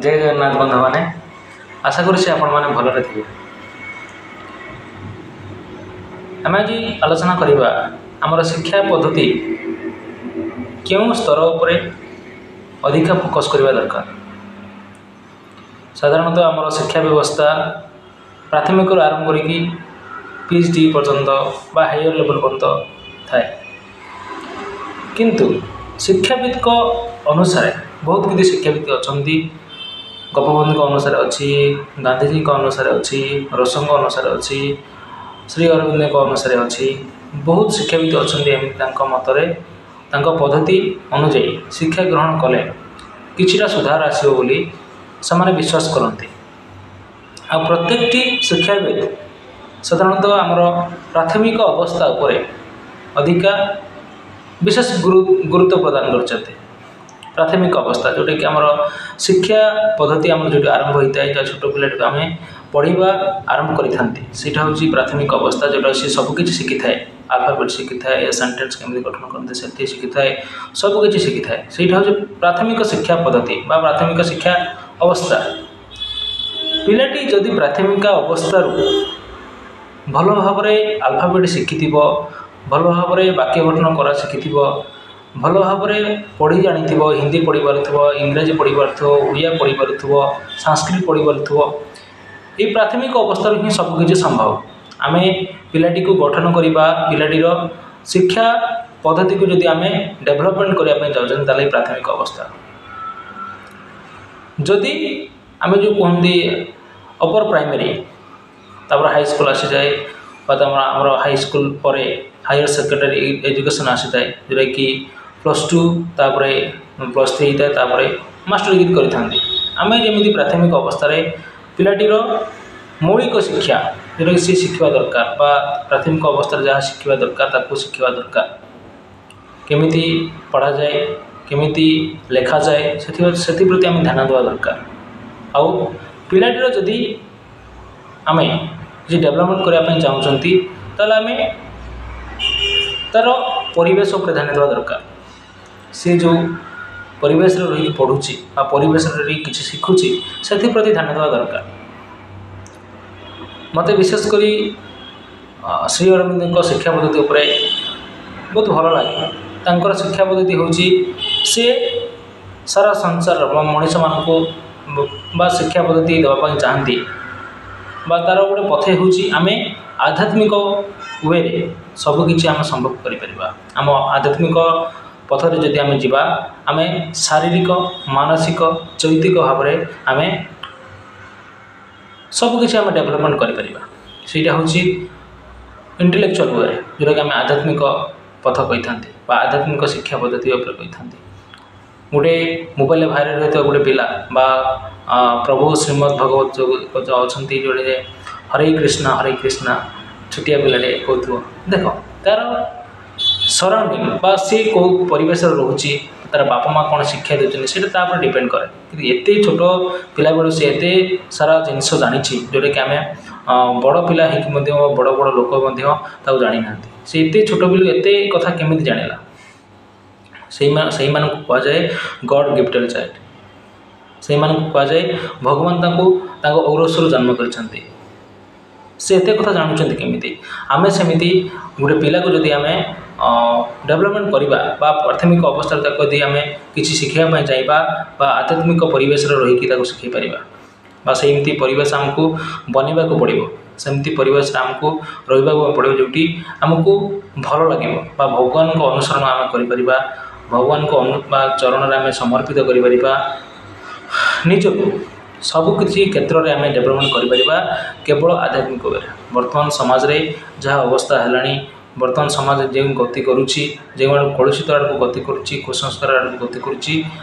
ଜୟ ଜଗନ୍ନାଥ ବନ୍ଧୁମାନେ, ଆଶା କରୁଛି ଆପଣମାନେ ଭଲରେ ଥିବେ। ଆମେ ଆଜି ଆଲୋଚନା କରିବା ଆମର ଶିକ୍ଷା ପଦ୍ଧତି କେଉଁ ସ୍ତର ଉପରେ ଅଧିକା ଫୋକସ୍ କରିବା ଦରକାର। ସାଧାରଣତଃ ଆମର ଶିକ୍ଷା ବ୍ୟବସ୍ଥା ପ୍ରାଥମିକରୁ ଆରମ୍ଭ କରିକି PhD ପର୍ଯ୍ୟନ୍ତ ବା ହାୟର ଲେଭେଲ୍ ପର୍ଯ୍ୟନ୍ତ ଥାଏ, କିନ୍ତୁ ଶିକ୍ଷାବିତ୍ଙ୍କ ଅନୁସାରେ ବହୁତ କିଛି ଶିକ୍ଷାବିତ୍ ଅଛନ୍ତି। ଗୋପବନ୍ଧୁଙ୍କ ଅନୁସାରେ ଅଛି, ଗାନ୍ଧିଜୀଙ୍କ ଅନୁସାରେ ଅଛି, ରୋଷଙ୍କ ଅନୁସାରେ ଅଛି, ଶ୍ରୀ ଅରବିନ୍ଦଙ୍କ ଅନୁସାରେ ଅଛି। ବହୁତ ଶିକ୍ଷାବିତ୍ ଅଛନ୍ତି। ଏମିତି ତାଙ୍କ ମତରେ ତାଙ୍କ ପଦ୍ଧତି ଅନୁଯାୟୀ ଶିକ୍ଷା ଗ୍ରହଣ କଲେ କିଛିଟା ସୁଧାର ଆସିବ ବୋଲି ସେମାନେ ବିଶ୍ୱାସ କରନ୍ତି। ଆଉ ପ୍ରତ୍ୟେକଟି ଶିକ୍ଷାବିତ୍ ସାଧାରଣତଃ ଆମର ପ୍ରାଥମିକ ଅବସ୍ଥା ଉପରେ ଅଧିକା ବିଶେଷ ଗୁରୁତ୍ୱ ପ୍ରଦାନ କରିଛନ୍ତି। ପ୍ରାଥମିକ ଅବସ୍ଥା ଯେଉଁଟାକି ଆମର ଶିକ୍ଷା ପଦ୍ଧତି ଆମର ଯେଉଁଠି ଆରମ୍ଭ ହୋଇଥାଏ, ଯାହା ଛୋଟ ପିଲାଟିକୁ ଆମେ ପଢ଼ିବା ଆରମ୍ଭ କରିଥାନ୍ତି, ସେଇଟା ହେଉଛି ପ୍ରାଥମିକ ଅବସ୍ଥା, ଯେଉଁଟା ସେ ସବୁକିଛି ଶିଖିଥାଏ। ଆଲଫାବେଟ୍ ଶିଖିଥାଏ, ସେଣ୍ଟେନ୍ସ କେମିତି ଗଠନ କରନ୍ତି ସେଠି ଶିଖିଥାଏ, ସବୁକିଛି ଶିଖିଥାଏ। ସେଇଟା ହେଉଛି ପ୍ରାଥମିକ ଶିକ୍ଷା ପଦ୍ଧତି ବା ପ୍ରାଥମିକ ଶିକ୍ଷା ଅବସ୍ଥା। ପିଲାଟି ଯଦି ପ୍ରାଥମିକ ଅବସ୍ଥାରୁ ଭଲ ଭାବରେ ଆଲଫାବେଟ୍ ଶିଖିଥିବ, ଭଲ ଭାବରେ ବାକ୍ୟ ଗଠନ କରା ଶିଖିଥିବ, ଭଲ ଭାବରେ ପଢ଼ି ଜାଣିଥିବ, ହିନ୍ଦୀ ପଢ଼ିପାରୁଥିବ, ଇଂରାଜୀ ପଢ଼ିପାରୁଥିବ, ଓଡ଼ିଆ ପଢ଼ିପାରୁଥିବ, ସାଂସ୍କ୍ରିଟ ପଢ଼ିପାରୁଥିବ, ଏଇ ପ୍ରାଥମିକ ଅବସ୍ଥାରୁ ହିଁ ସବୁକିଛି ସମ୍ଭବ। ଆମେ ପିଲାଟିକୁ ଗଠନ କରିବା, ପିଲାଟିର ଶିକ୍ଷା ପଦ୍ଧତିକୁ ଯଦି ଆମେ ଡେଭଲପମେଣ୍ଟ କରିବା ପାଇଁ ଚାହୁଁଛନ୍ତି, ତାହେଲେ ଏଇ ପ୍ରାଥମିକ ଅବସ୍ଥା। ଯଦି ଆମେ ଯେଉଁ କୁହନ୍ତି ଅପର ପ୍ରାଇମେରୀ, ତାପରେ ହାଇସ୍କୁଲ ଆସିଯାଏ, ବା ଆମର ହାଇସ୍କୁଲ ପରେ ହାୟର ସେକେଣ୍ଡାରୀ ଏଜୁକେସନ୍ ଆସିଥାଏ, ଯେଉଁଟାକି +2, ତାପରେ +3 ହେଇଥାଏ, ତାପରେ ମାଷ୍ଟର ଡିଗ୍ରୀ କରିଥାନ୍ତି। ଆମେ ଯେମିତି ପ୍ରାଥମିକ ଅବସ୍ଥାରେ ପିଲାଟିର ମୌଳିକ ଶିକ୍ଷା ଯେଉଁଟାକି ସିଏ ଶିଖିବା ଦରକାର, ବା ପ୍ରାଥମିକ ଅବସ୍ଥାରେ ଯାହା ଶିଖିବା ଦରକାର ତାକୁ ଶିଖିବା ଦରକାର, କେମିତି ପଢ଼ାଯାଏ, କେମିତି ଲେଖାଯାଏ, ସେଥିପ୍ରତି ଆମେ ଧ୍ୟାନ ଦେବା ଦରକାର। ଆଉ ପିଲାଟିର ଯଦି ଆମେ କିଛି ଡେଭଲପମେଣ୍ଟ କରିବା ପାଇଁ ଚାହୁଁଛନ୍ତି, ତାହେଲେ ଆମେ ତା'ର ପରିବେଶ ଉପରେ ଧ୍ୟାନ ଦେବା ଦରକାର। ସେ ଯେଉଁ ପରିବେଶରେ ରହିକି ପଢ଼ୁଛି ବା ପରିବେଶରେ ରହିକି କିଛି ଶିଖୁଛି, ସେଥିପ୍ରତି ଧ୍ୟାନ ଦେବା ଦରକାର। ମୋତେ ବିଶେଷ କରି ଶ୍ରୀ ଅରବିନ୍ଦଙ୍କ ଶିକ୍ଷା ପଦ୍ଧତି ଉପରେ ବହୁତ ଭଲ ଲାଗେ। ତାଙ୍କର ଶିକ୍ଷା ପଦ୍ଧତି ହେଉଛି ସେ ସାରା ସଂସାର ମଣିଷମାନଙ୍କୁ ବା ଶିକ୍ଷା ପଦ୍ଧତି ଦେବା ପାଇଁ ଚାହାନ୍ତି, ବା ତା'ର ଗୋଟେ ପଥ ହେଉଛି ଆମେ ଆଧ୍ୟାତ୍ମିକ ୱେରେ ସବୁକିଛି ଆମେ ସମ୍ଭବ କରିପାରିବା। ଆମ ଆଧ୍ୟାତ୍ମିକ ପଥରେ ଯଦି ଆମେ ଯିବା, ଆମେ ଶାରୀରିକ, ମାନସିକ, ଚୈତିକ ଭାବରେ ଆମେ ସବୁକିଛି ଆମେ ଡେଭଲପମେଣ୍ଟ କରିପାରିବା। ସେଇଟା ହେଉଛି ଇଣ୍ଟେଲେକ୍ଚୁଆଲ୍ ୱେରେ, ଯେଉଁଟାକି ଆମେ ଆଧ୍ୟାତ୍ମିକ ପଥ କହିଥାନ୍ତି ବା ଆଧ୍ୟାତ୍ମିକ ଶିକ୍ଷା ପଦ୍ଧତି ଉପରେ କହିଥାନ୍ତି। ଗୋଟେ ମୋବାଇଲରେ ଭାଇରାଲ୍ ହେଉଥିବା ଗୋଟେ ପିଲା ବା ପ୍ରଭୁ ଶ୍ରୀମଦ୍ ଭଗବତ ଯେଉଁ ଅଛନ୍ତି, ଯେଉଁଟେ ହରେ କୃଷ୍ଣ ହରେ କୃଷ୍ଣ ଛୋଟିଆ ପିଲାଟେ କହୁଥିବ, ଦେଖ ତା'ର ସରାଉଣ୍ଡିଂ ବା ସେ କେଉଁ ପରିବେଶରେ ରହୁଛି, ତା'ର ବାପା ମା' କ'ଣ ଶିକ୍ଷା ଦେଉଛନ୍ତି, ସେଇଟା ତା ଉପରେ ଡିପେଣ୍ଡ କରେ। କିନ୍ତୁ ଏତେ ଛୋଟ ପିଲାବେଳୁ ସେ ଏତେ ସାରା ଜିନିଷ ଜାଣିଛି, ଯେଉଁଟାକି ଆମେ ବଡ଼ ପିଲା ହେଇକି ମଧ୍ୟ, ବଡ଼ ବଡ଼ ଲୋକ ମଧ୍ୟ ତାକୁ ଜାଣିନାହାନ୍ତି। ସେ ଏତେ ଛୋଟ ପିଲା ଏତେ କଥା କେମିତି ଜାଣିଲା? ସେଇମାନଙ୍କୁ କୁହାଯାଏ ଗଡ଼୍ ଗିଫ୍ଟେଡ଼ ଚାଇଲ୍ଡ। ସେଇମାନଙ୍କୁ କୁହାଯାଏ ଭଗବାନ ତାଙ୍କୁ ତାଙ୍କ ଔରସରୁ ଜନ୍ମ କରିଛନ୍ତି। ସେ ଏତେ କଥା ଜାଣୁଛନ୍ତି କେମିତି? ଆମେ ସେମିତି ଗୋଟେ ପିଲାକୁ ଯଦି ଆମେ ଡେଭଲପମେଣ୍ଟ କରିବା ବା ପ୍ରାଥମିକ ଅବସ୍ଥାରେ ତାକୁ ଯଦି ଆମେ କିଛି ଶିଖିବା ପାଇଁ ଚାହିଁବା, ବା ଆଧ୍ୟାତ୍ମିକ ପରିବେଶରେ ରହିକି ତାକୁ ଶିଖେଇ ପାରିବା, ବା ସେମିତି ପରିବେଶ ଆମକୁ ବନେଇବାକୁ ପଡ଼ିବ, ସେମିତି ପରିବେଶରେ ଆମକୁ ରହିବାକୁ ପଡ଼ିବ ଯେଉଁଠି ଆମକୁ ଭଲ ଲାଗିବ, ବା ଭଗବାନଙ୍କ ଅନୁସରଣ ଆମେ କରିପାରିବା, ଭଗବାନଙ୍କ ବା ଚରଣରେ ଆମେ ସମର୍ପିତ କରିପାରିବା ନିଜକୁ। ସବୁକିଛି କ୍ଷେତ୍ରରେ ଆମେ ଡେଭଲପମେଣ୍ଟ କରିପାରିବା କେବଳ ଆଧ୍ୟାତ୍ମିକ ୱେରେ। ବର୍ତ୍ତମାନ ସମାଜରେ ଯାହା ଅବସ୍ଥା ହେଲାଣି, ବର୍ତ୍ତମାନ ସମାଜ ଯେଉଁ ଗତି କରୁଛି, ଯେଉଁ ଆଡ଼କୁ କଳୁଷିତ ଆଡ଼କୁ ଗତି କରୁଛି, କୁସଂସ୍କାର ଆଡ଼କୁ ଗତି କରୁଛି,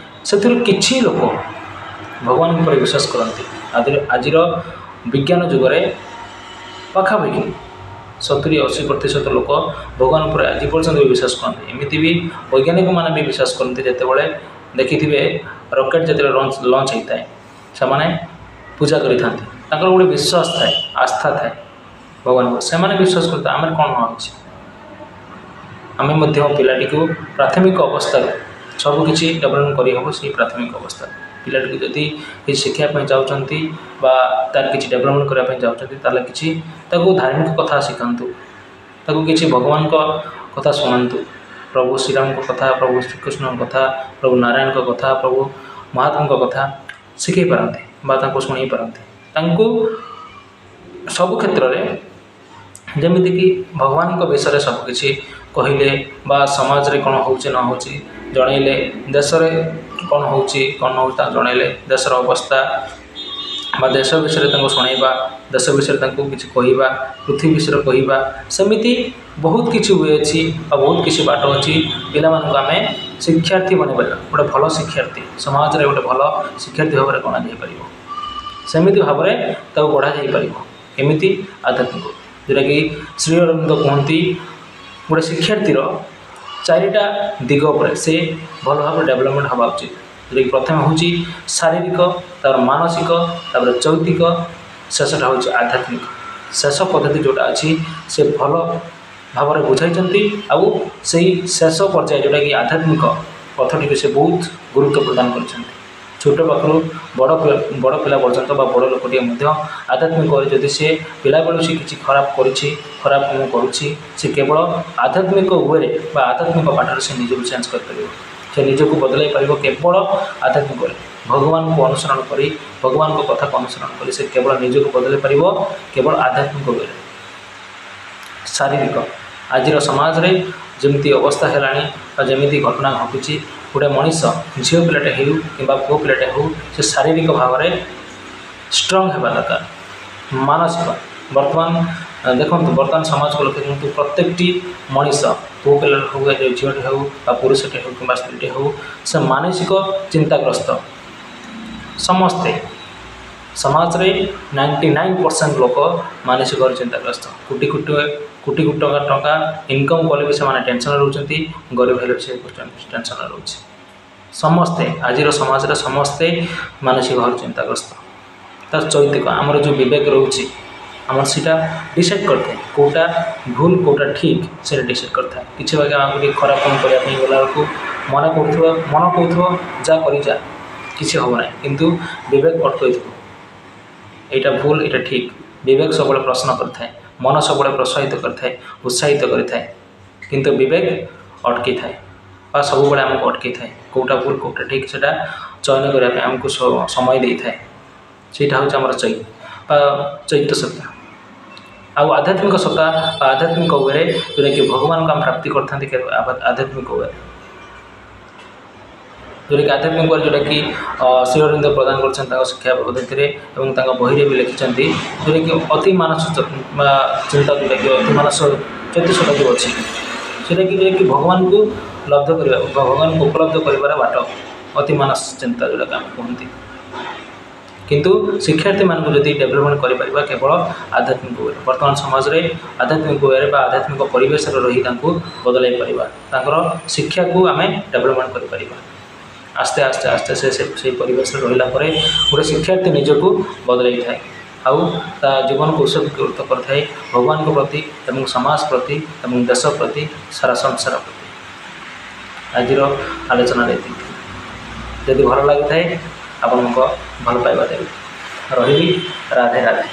ସେଥିରୁ କିଛି ଲୋକ ଭଗବାନଙ୍କ ଉପରେ ବିଶ୍ୱାସ କରନ୍ତି। ଆଜିର ବିଜ୍ଞାନ ଯୁଗରେ ପାଖାପାଖି 70-80% ଲୋକ ଭଗବାନ ଉପରେ ଆଜି ପର୍ଯ୍ୟନ୍ତ ବି ବିଶ୍ୱାସ କରନ୍ତି। ଏମିତି ବି ବୈଜ୍ଞାନିକମାନେ ବି ବିଶ୍ୱାସ କରନ୍ତି। ଯେତେବେଳେ ଦେଖିଥିବେ ରକେଟ୍ ଯେତେବେଳେ ଲଞ୍ଚ ହେଇଥାଏ, ସେମାନେ ପୂଜା କରିଥାନ୍ତି। ତାଙ୍କର ଗୋଟେ ବିଶ୍ୱାସ ଥାଏ, ଆସ୍ଥା ଥାଏ ଭଗବାନଙ୍କୁ, ସେମାନେ ବିଶ୍ୱାସ କରିଥାଏ। ଆମର କ'ଣ ନ ଅଛି? ଆମେ ମଧ୍ୟ ପିଲାଟିକୁ ପ୍ରାଥମିକ ଅବସ୍ଥାରୁ ସବୁକିଛି ଡେଭଲପମେଣ୍ଟ କରିହେବ ସେଇ ପ୍ରାଥମିକ ଅବସ୍ଥାରେ। ପିଲାଟିକୁ ଯଦି କିଛି ଶିଖିବା ପାଇଁ ଚାହୁଁଛନ୍ତି ବା ତାର କିଛି ଡେଭଲପମେଣ୍ଟ କରିବା ପାଇଁ ଚାହୁଁଛନ୍ତି, ତାହେଲେ କିଛି ତାକୁ ଧାର୍ମିକ କଥା ଶିଖାନ୍ତୁ, ତାକୁ କିଛି ଭଗବାନଙ୍କ କଥା ଶୁଣାନ୍ତୁ। ପ୍ରଭୁ ଶ୍ରୀରାମଙ୍କ କଥା, ପ୍ରଭୁ ଶ୍ରୀକୃଷ୍ଣଙ୍କ କଥା, ପ୍ରଭୁ ନାରାୟଣଙ୍କ କଥା, ପ୍ରଭୁ ମହାତ୍ମାଙ୍କ କଥା ଶିଖାଇ ପାରନ୍ତି ବା ତାଙ୍କୁ ଶୁଣାଇ ପାରନ୍ତି। ତାଙ୍କୁ ସବୁ କ୍ଷେତ୍ରରେ ଯେମିତିକି ଭଗବାନଙ୍କ ବିଷୟରେ ସବୁକିଛି କହିଲେ ବା ସମାଜରେ କ'ଣ ହେଉଛି ନ ହେଉଛି ଜଣାଇଲେ, ଦେଶରେ କ'ଣ ହେଉଛି କ'ଣ ନ ହେଉଛି ତାକୁ ଜଣାଇଲେ, ଦେଶର ଅବସ୍ଥା ବା ଦେଶ ବିଷୟରେ ତାଙ୍କୁ ଶୁଣାଇବା, ଦେଶ ବିଷୟରେ ତାଙ୍କୁ କିଛି କହିବା, ପୃଥିବୀ ବିଷୟରେ କହିବା, ସେମିତି ବହୁତ କିଛି we ଅଛି ବା ବହୁତ କିଛି ବାଟ ଅଛି। ପିଲାମାନଙ୍କୁ ଆମେ ଶିକ୍ଷାର୍ଥୀ ବନେଇପାରିବା, ଗୋଟେ ଭଲ ଶିକ୍ଷାର୍ଥୀ, ସମାଜରେ ଗୋଟେ ଭଲ ଶିକ୍ଷାର୍ଥୀ ଭାବରେ ଗଣାଯାଇପାରିବ। ସେମିତି ଭାବରେ ତାକୁ ଗଢ଼ାଯାଇପାରିବ। ଏମିତି ଆଧ୍ୟାତ୍ମିକ, ଯେଉଁଟାକି ଶ୍ରୀ ଅରବିନ୍ଦ କୁହନ୍ତି, ଗୋଟେ ଶିକ୍ଷାର୍ଥୀର 4ଟା ଦିଗ ଉପରେ ସେ ଭଲ ଭାବରେ ଡେଭଲପମେଣ୍ଟ ହେବା ଉଚିତ। ଯେଉଁଟାକି ପ୍ରଥମେ ହେଉଛି ଶାରୀରିକ, ତାପରେ ମାନସିକ, ତାପରେ ଚୈତିକ, ଶେଷଟା ହେଉଛି ଆଧ୍ୟାତ୍ମିକ। ଶେଷ ପଦ୍ଧତି ଯେଉଁଟା ଅଛି ସେ ଭଲ ଭାବରେ ବୁଝାଇଛନ୍ତି। ଆଉ ସେଇ ଶେଷ ପର୍ଯ୍ୟାୟ ଯେଉଁଟାକି ଆଧ୍ୟାତ୍ମିକ ପଥଟିକୁ ସେ ବହୁତ ଗୁରୁତ୍ୱ ପ୍ରଦାନ କରିଛନ୍ତି। ଛୋଟ ପାଖରୁ ବଡ଼ ବଡ଼ ପିଲା ପର୍ଯ୍ୟନ୍ତ ବା ବଡ଼ ଲୋକଟିଏ ମଧ୍ୟ ଆଧ୍ୟାତ୍ମିକରେ ଯଦି ସେ ପିଲାବେଳୁ ସେ କିଛି ଖରାପ କରିଛି, ଖରାପ କାମ କରୁଛି, ସେ କେବଳ ଆଧ୍ୟାତ୍ମିକ ୱେରେ ବା ଆଧ୍ୟାତ୍ମିକ ବାଟରେ ସେ ନିଜକୁ ଚେଞ୍ଜ କରିପାରିବ, ସେ ନିଜକୁ ବଦଳାଇ ପାରିବ କେବଳ ଆଧ୍ୟାତ୍ମିକରେ। ଭଗବାନଙ୍କୁ ଅନୁସରଣ କରି, ଭଗବାନଙ୍କ କଥାକୁ ଅନୁସରଣ କରି ସେ କେବଳ ନିଜକୁ ବଦଳାଇ ପାରିବ କେବଳ ଆଧ୍ୟାତ୍ମିକ ୱେରେ। ଶାରୀରିକ, ଆଜିର ସମାଜରେ ଯେମିତି ଅବସ୍ଥା ହେଲାଣି ବା ଯେମିତି ଘଟଣା ଘଟୁଛି, ଗୋଟେ ମଣିଷ ଝିଅ ପିଲାଟେ ହେଉ କିମ୍ବା ପୁଅ ପିଲାଟେ ହେଉ, ସେ ଶାରୀରିକ ଭାବରେ ଷ୍ଟ୍ରଙ୍ଗ ହେବା ଦରକାର। ମାନସିକ, ବର୍ତ୍ତମାନ ଦେଖନ୍ତୁ, ବର୍ତ୍ତମାନ ସମାଜକୁ ଲକ୍ଷ୍ୟ କରନ୍ତୁ, ପ୍ରତ୍ୟେକଟି ମଣିଷ, ପୁଅ ପିଲା ହେଉ, ଝିଅଟେ ହେଉ ବା ପୁରୁଷଟେ ହେଉ କିମ୍ବା ସ୍ତ୍ରୀଟେ ହେଉ, ସେ ମାନସିକ ଚିନ୍ତାଗ୍ରସ୍ତ। ସମସ୍ତେ ସମାଜରେ 99% ଲୋକ ମାନସିକ ଚିନ୍ତାଗ୍ରସ୍ତ। କୋଟି କୋଟି କୋଟି କୋଟି ଟଙ୍କା ଟଙ୍କା ଇନକମ୍ କଲେ ବି ସେମାନେ ଟେନସନ୍ରେ ରହୁଛନ୍ତି, ଗରିବ ହେଲେ ବି ସେ ଟେନସନ୍ରେ ରହୁଛି। ସମସ୍ତେ ଆଜିର ସମାଜରେ ସମସ୍ତେ ମାନସିକ ଭାବରେ ଚିନ୍ତାଗ୍ରସ୍ତ। ତାର ଚୈତିକ, ଆମର ଯେଉଁ ବିବେକ ରହୁଛି ଆମର, ସେଇଟା ଡିସାଇଡ଼୍ କରିଥାଏ କେଉଁଟା ଭୁଲ କେଉଁଟା ଠିକ୍, ସେଇଟା ଡିସାଇଡ଼୍ କରିଥାଏ। କିଛି ବାକି ଆମକୁ ଟିକେ ଖରାପ କାମ କରିବା ପାଇଁ ଗଲାବେଳକୁ ମନେ କହୁଥିବ, ମନ କହୁଥିବ ଯା କରି ଯା, କିଛି ହେବ ନାହିଁ, କିନ୍ତୁ ବିବେକ ଅଟକାଇଥିବ, ଏଇଟା ଭୁଲ ଏଇଟା ଠିକ୍। ବିବେକ ସବୁବେଳେ ପ୍ରଶ୍ନ କରିଥାଏ, ମନ ସବୁବେଳେ ପ୍ରୋତ୍ସାହିତ କରିଥାଏ, ଉତ୍ସାହିତ କରିଥାଏ, କିନ୍ତୁ ବିବେକ ଅଟକିଥାଏ ବା ସବୁବେଳେ ଆମକୁ ଅଟକିଥାଏ। କେଉଁଟା ଭୁଲ କେଉଁଟା ଠିକ୍ ସେଇଟା ଚୟନ କରିବା ପାଇଁ ଆମକୁ ସମୟ ଦେଇଥାଏ। ସେଇଟା ହେଉଛି ଆମର ବା ଚୈତ୍ୟ ସତ୍ତା। ଆଉ ଆଧ୍ୟାତ୍ମିକ ସତ୍ତା ବା ଆଧ୍ୟାତ୍ମିକ ୱେରେ, ଯେଉଁଟାକି ଭଗବାନଙ୍କୁ ଆମେ ପ୍ରାପ୍ତି କରିଥାନ୍ତି ଆଧ୍ୟାତ୍ମିକ ୱେରେ, ଯେଉଁଟାକି ଆଧ୍ୟାତ୍ମିକ ୱେରେ, ଯେଉଁଟାକି ଶ୍ରୀ ଅରବିନ୍ଦ ପ୍ରଦାନ କରିଛନ୍ତି ତାଙ୍କ ଶିକ୍ଷା ପଦ୍ଧତିରେ ଏବଂ ତାଙ୍କ ବହିରେ ବି ଲେଖିଛନ୍ତି, ଯେଉଁଟାକି ଅତି ମାନସ ବା ଚିନ୍ତା, ଯେଉଁଟାକି ଅତି ମାନସ ଚତୁଃସତା ଯେଉଁ ଅଛି, ସେଇଟାକି ଯେଉଁଟାକି ଭଗବାନଙ୍କୁ ଲବ୍ଧ କରିବା ବା ଭଗବାନଙ୍କୁ ଉପଲବ୍ଧ କରିବାର ବାଟ, ଅତି ମାନସ ଚିନ୍ତା ଯେଉଁଟାକି ଆମେ କୁହନ୍ତି। କିନ୍ତୁ ଶିକ୍ଷାର୍ଥୀମାନଙ୍କୁ ଯଦି ଡେଭଲପମେଣ୍ଟ କରିପାରିବା କେବଳ ଆଧ୍ୟାତ୍ମିକ ୱେରେ, ବର୍ତ୍ତମାନ ସମାଜରେ ଆଧ୍ୟାତ୍ମିକ ୱେରେ ବା ଆଧ୍ୟାତ୍ମିକ ପରିବେଶରେ ରହି ତାଙ୍କୁ ବଦଳାଇ ପାରିବା, ତାଙ୍କର ଶିକ୍ଷାକୁ ଆମେ ଡେଭଲପମେଣ୍ଟ କରିପାରିବା। ଆସ୍ତେ ଆସ୍ତେ ଆସ୍ତେ ସେ ସେଇ ପରିବେଶରେ ରହିଲା ପରେ ଗୋଟେ ଶିକ୍ଷାର୍ଥୀ ନିଜକୁ ବଦଳାଇଥାଏ ଆଉ ତା ଜୀବନକୁ ଉତ୍ସର୍ଗୀକୃତ କରିଥାଏ ଭଗବାନଙ୍କ ପ୍ରତି ଏବଂ ସମାଜ ପ୍ରତି ଏବଂ ଦେଶ ପ୍ରତି, ସାରା ସଂସାର ପ୍ରତି। ଆଜିର ଆଲୋଚନାରେ ଏତିକି। ଯଦି ଭଲ ଲାଗିଥାଏ ଆପଣଙ୍କ ଭଲ ପାଇବା ଦେବେ। ରହିଲି, ରାଧେ ରାଧେ।